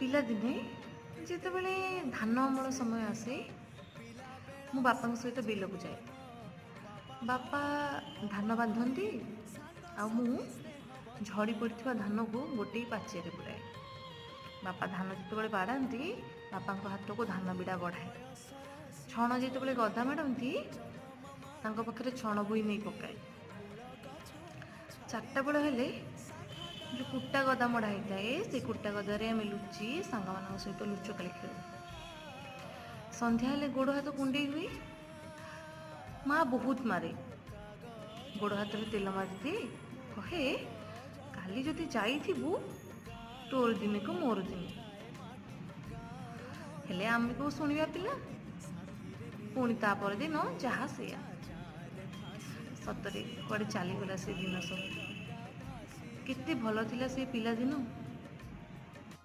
ପିଲାଦିନେ ଯେତେବେଳେ ଧାନ ଅମଳ ସମୟ ଆସେ, ମୁଁ ବାପାଙ୍କ ସହିତ ବିଲକୁ ଯାଏ। ବାପା ଧାନ ବାନ୍ଧନ୍ତି ଆଉ ମୁଁ ଝଡ଼ି ପଡ଼ିଥିବା ଧାନକୁ ଗୋଟେଇ ପାଚିଆରେ ପୁରାଏ। ବାପା ଧାନ ଯେତେବେଳେ ବାଡ଼ାନ୍ତି, ବାପାଙ୍କ ହାତକୁ ଧାନ ବିଡ଼ା ବଢ଼ାଏ। ଛଣ ଯେତେବେଳେ ଗଦା ମାଡ଼ନ୍ତି, ତାଙ୍କ ପାଖରେ ଛଣ ବୋହି ନେଇ ପକାଏ। 4ଟା ବେଳ ହେଲେ ଯେଉଁ କୁଟା ଗଦା ମଡ଼ା ହେଇଥାଏ, ସେ କୁଟା ଗଦାରେ ଆମେ ଲୁଚି ସାଙ୍ଗମାନଙ୍କ ସହିତ ଲୁଚକାଳି ଖେଳୁ। ସନ୍ଧ୍ୟା ହେଲେ ଗୋଡ଼ ହାତ କୁଣ୍ଡେଇ ହୁଏ। ମା ବହୁତ ମାରେ। ଗୋଡ଼ ହାତରେ ତେଲ ମାରିଦିଏ, କହେ, କାଲି ଯଦି ଯାଇଥିବୁ, ତୋର ଦିନକୁ ମୋର ଦିନେ। ହେଲେ ଆମେ କୋଉ ଶୁଣିବା ପିଲା? ପୁଣି ତା ପରଦିନ ଯାହା ସେଇଆ। ସତରେ କୁଆଡ଼େ ଚାଲିଗଲା ସେ ଦିନ ସବୁ। କେତେ ଭଲ ଥିଲା ସେ ପିଲାଦିନ।